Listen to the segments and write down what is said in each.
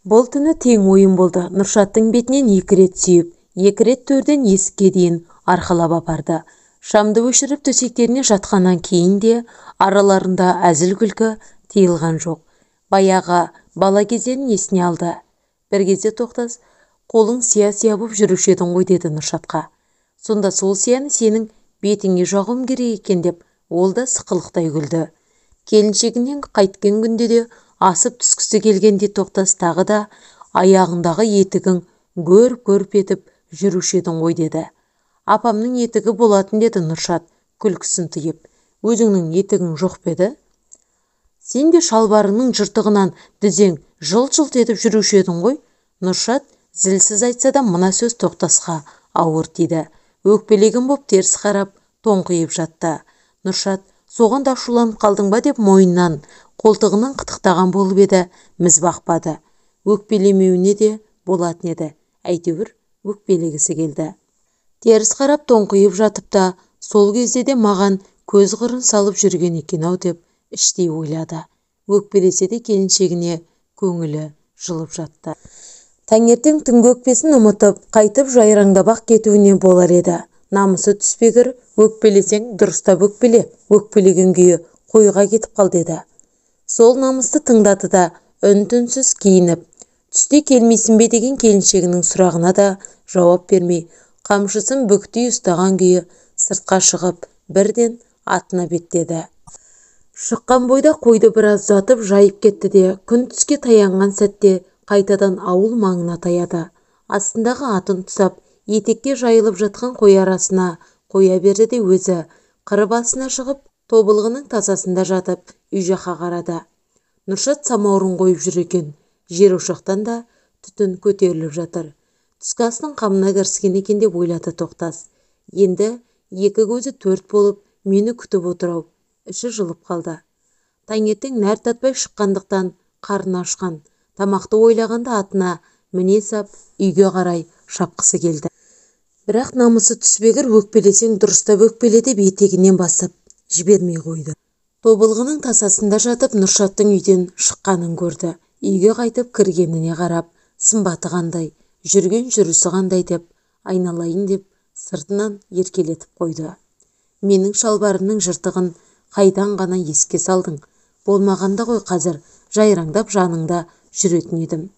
Бұл түні тең ойын болды. Нұршаттың бетінен екі рет сүйіп, екі рет төрден есікке дейін арқалап апарды. Шамды өшіріп төсектеріне жатқаннан кейін де араларында әзіл-күлкі тыйылған жоқ. Баяғы бала кездерін есіне алды. Бір кезде Тоқтас, қолың сия-сия боп жүруші едің ғой деді Нұршатқа. Сонда сол сияны сенің бетіңе жағуым керек екен деп ол да сықылықтай күлді. Келіншегінен қайткен күнде де асып түскісі келгенде Тоқтас тағы да аяғындағы етігің гөрп-гөрп етіп жүруші едің ғой деді. Апамның етігі болатын деді Нұршат күлкісін тыйып. Өзіңнің етігің жоқ па еді? Сен де шалбарыңның жыртығынан дізең жылт-жылт етіп жүруші едің ғой. Нұршат зілсіз айтса да мына сөз Тоқтасқа ауыр тиді. Өкпелеген боп теріс қарап тоңқиып жатты. Нұршат соған да ашуланып қалдың ба деп мойнынан, қолтығынан қытықтаған болып еді, міз бақпады. Өкпелемеуіне де болатын еді, әйтеуір өкпелегісі келді. Теріс қарап тоңқиып жатып та, сол кезде де маған көз қырын салып жүрген екен-ау деп іштей ойлады. Өкпелесе де келіншегіне көңілі жылып жатты. Таңертең түнгі өкпесін ұмытып, қайтып жайраңдап-ақ кетуіне болар еді. Намысы түспегір, өкпелесең дұрыстап өкпеле, өкпелеген күйі қойға кетіп қал деді. Сол намысты тыңдады да үн-түнсіз киініп, түсте келмейсің бе деген келіншегінің сұрағына да жауап бермей, қамшысын бүктей ұстаған күйі сыртқа шығып, бірден атына беттеді. Шыққан бойда қойды біраз ұзатып жайып кетті де, күн түске таянған сәтте қайтадан ауыл маңына таяды. Астындағы атын тұсап, етекке жайылып жатқан қой арасына қоя берді де өзі қыр басына шығып, тобылғының тасасында жатып, үй жаққа қарады. Нұршат самаурын қойып жүр екен. Жер ошақтан да түтін көтеріліп жатыр. Түскі астың қамына кіріскен екен деп ойлады Тоқтас. Енді екі көзі төрт болып мені күтіп отыр-ау. Іші жылып қалды. Таңертең нәр татпай шыққандықтан қарны ашқан. Тамақты ойлағанда атына міне сап үйге қарай шапқысы келді. Бірақ намысы түспегір өкпелесең дұрыстап өкпеле деп етегінен басып жібермей қойды. Тобылғының тасасында жатып Нұршаттың үйден шыққанын көрді. Үйге қайтып кіргеніне қарап, сымбаты қандай, жүрген жүрісі қандай деп, айналайын деп сыртынан еркелетіп қойды. Менің шалбарымның жыртығын қайдан ғана еске салдың? Болмағанда ғой қазір жайраңдап жаныңда жүретін едім.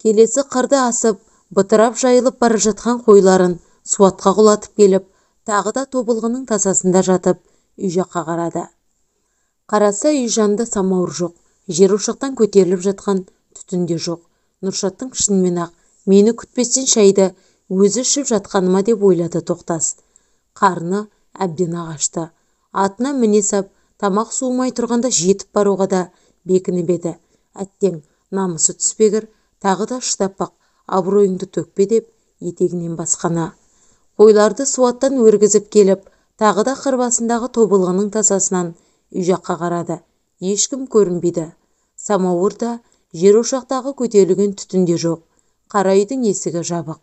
Келесі қырды асып, бытырап жайылып бара жатқан қойларын суатқа құлатып келіп, тағы да тобылғының тасасында жатып, үй жаққа қарады. Қараса үй жанында самауыр жоқ, жер ошақтан көтеріліп жатқан түтін де жоқ. Нұршаттың шынымен-ақ мені күтпестен шайды өзі ішіп жатқаныма деп ойлады Тоқтас. Қарны әбден ағашты. Атына міне сап, тамақ суымай тұрғанда жетіп баруға да бекініп еді. Әттең, намысы түспегір, тағы да шыдап бақ, абыройыңды төкпе деп етегінен басқана. Қойларды суаттан өргізіп келіп, тағы да қыр басындағы тобылғының тасасынан үй жаққа қарады. Ешкім көрінбейді. Самауыр да, жер ошақтағы көтерілген түтін де жоқ. Қара үйдің есігі жабық.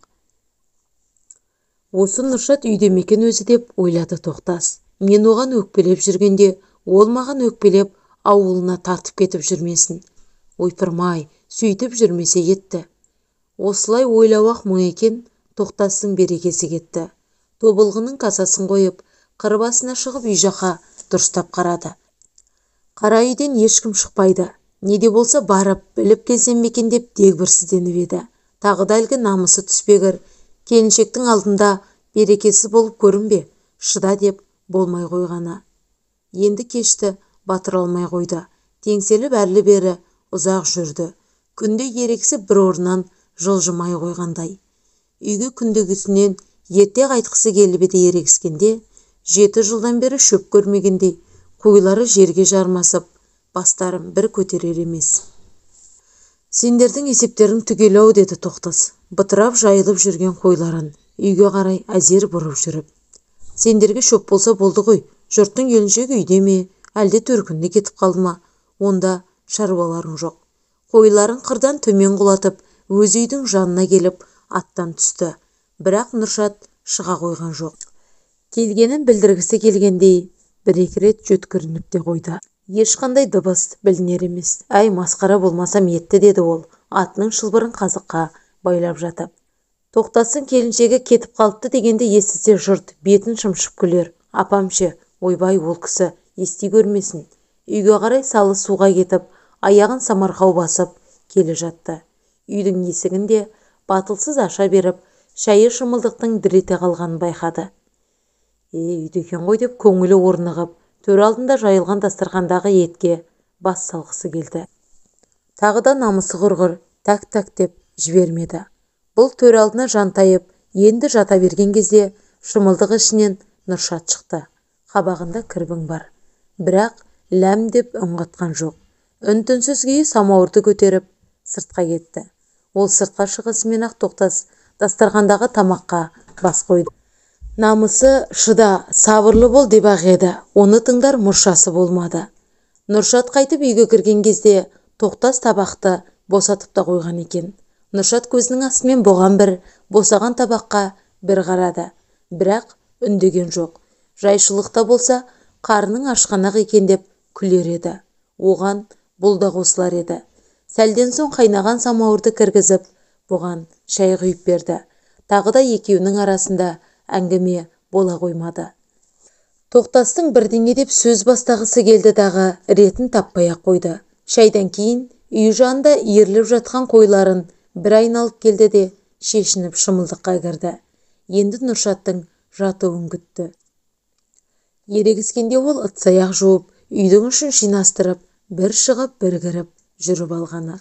Осы Нұршат үйде ме екен өзі деп ойлады Тоқтас. Мен оған өкпелеп жүргенде, ол маған өкпелеп ауылына тартып кетіп жүрмесін. Ойпырмай, сөйтіп жүрмесе етті. Осылай ойлау-ақ мұң екен, Тоқтастың берекесі кетті. Тобылғының тасасын қойып, қыр басына шығып үй жаққа дұрыстап қарады. Қара үйден ешкім шықпайды. Не де болса барып, біліп келсем бе екен деп дегбірсізденіп еді. Тағы да әлгі намысы түспегір, келіншектің алдында берекесіз болып көрінбе, шыда деп болмай қойғаны. Енді кешті батыра алмай қойды. Теңселіп әрлі-бері ұзақ жүрді. Күнде ерегісіп бір орнынан жылжымай қойғандай. Үйге күндегісінен ерте қайтқысы келіп еді ерегіскенде, 7 жылдан бері шөп көрмегендей, қойлары жерге жармасып, бастарын бір көтерер емес. Сендердің есептерің түгел-ау деді Тоқтас, бытырап жайылып жүрген қойларын үйге қарай әзер бұрып жүріп. Сендерге шөп болса болды ғой, жұрттың келіншегі үйде ме, әлде төркініне кетіп қалды ма, онда шаруаларың жоқ. Қойларын қырдан төмен құлатып, өз үйдің жанына келіп аттан түсті. Бірақ Нұршат шыға қойған жоқ. Келгенін білдіргісі келгендей бір-екі рет жөткірініп те қойды. Ешқандай дыбыс білінер емес. Әй, масқара болмасам етті деді ол, Атының шылбырын қазыққа байлап жатып. Тоқтастың келіншегі кетіп қалыпты дегенді естісе жұрт бетін шымшып күлер. Апам ше, ойбай, ол кісі ести көрмесін. Үйге қарай салы суға кетіп, аяғын самарқау басып келе жатты. Үйдің есігін де батылсыз аша беріп, шайы шымылдықтың дір ете қалғанын байқады. Үйде екен ғой деп көңілі орнығып, төр алдында жайылған дастархандағы етке бас салғысы келді. Тағы да намысы құрғыр, тәк-тәк деп жібермеді. Бұл төр алдына жантайып, енді жата берген кезде шымылдық ішінен Нұршат шықты. Қабағында кірбің бар. Бірақ ләм деп үн қатқан жоқ. Үн-түнсіз күйі самауырды көтеріп сыртқа кетті. Ол сыртқа шығысымен-ақ Тоқтас дастархандағы тамаққа бас қойды. Намысы шыда, сабырлы бол деп-ақ еді, оны тыңдар мұршасы болмады. Нұршат қайтып үйге кірген кезде Тоқтас табақты босатып та қойған екен. Нұршат көзінің астымен бұған бір, босаған табаққа бір қарады. Бірақ үндеген жоқ. Жайшылықта болса, қарның ашқанақ екен деп күлер еді. Оған бұл да қосылар еді. Сәлден соң қайнаған самауырды кіргізіп, бұған шай құйып берді. Тағы да екеуінің арасында әңгіме бола қоймады. Тоқтастың бірдеңе деп сөз бастағысы келді дағы ретін таппай-ақ қойды. Шайдан кейін үй жанында иіріліп жатқан қойларын бір айналып келді де шешініп шымылдыққа кірді. Енді Нұршаттың жатуын күтті. Ерегіскенде ол ыдыс-аяқ жуып, үйдің ішін жинастырып, бір шығып, бір кіріп жүріп алғаны.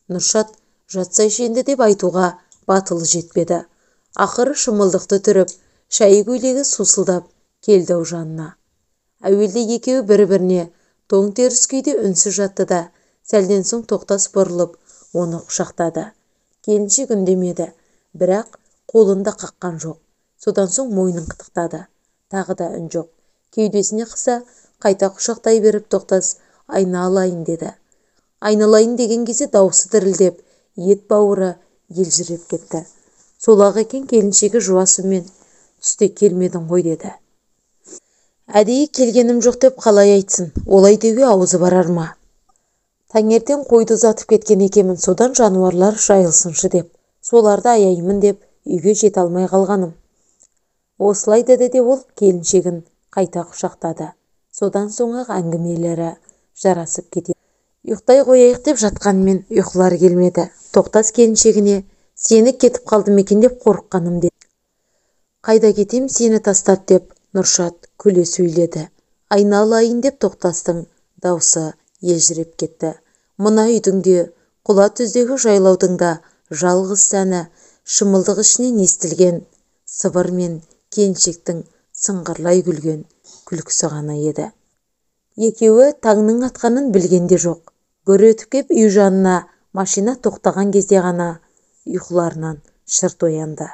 Нұршат жатсайшы енді деп айтуға батылы жетпеді. Ақыры шымылдықты түріп, шайы көйлегі сусылдап келді ау жанына. Әуелде екеуі бір-біріне тоң теріс күйде үнсіз жатты да, сәлден соң Тоқтас бұрылып, оны құшақтады. Келіншек үндемеді, бірақ қолын да қаққан жоқ. Содан соң мойнын қытықтады. Тағы да үн жоқ. Кеудесіне қыса, қайта құшақтай беріп Тоқтас айналайын деді. Айналайын деген кезде даусы дірілдеп, ет бауыры елжіреп кетті. Сол-ақ екен келіншегі жуас үнмен түсте келмедің ғой деді. Әдейі келгенім жоқ деп қалай айтсын, олай деуге аузы барар ма? Таңертең қойды ұзатып кеткен екенмін, содан жануарлар жайылсыншы деп, соларды аяймын деп үйге жете алмай қалғаным. Осылай деді де ол келіншегін қайта құшақтады. Содан соң-ақ әңгімелері жарасып кете. Ұйықтай қояйық деп жатқанмен ұйқылар келмеді. Тоқтас келіншегіне сені кетіп қалдым екен деп қорыққаным деді. Қайда кетем сені тастап деп Нұршат күле сөйледі. Айналайын деп Тоқтастың даусы елжіреп кетті. Мына үйдің де, құла түздегі жайлаудың да жалғыз сәні шымылдық ішінен естілген сыбыр мен келіншектің сыңғырлай күлген күлкісі ғана еді. Екеуі таңның атқанын білген де жоқ. Гүр өтіп кеп үй жанына машина тоқтаған кезде ғана ұйқыларынан шырт оянды.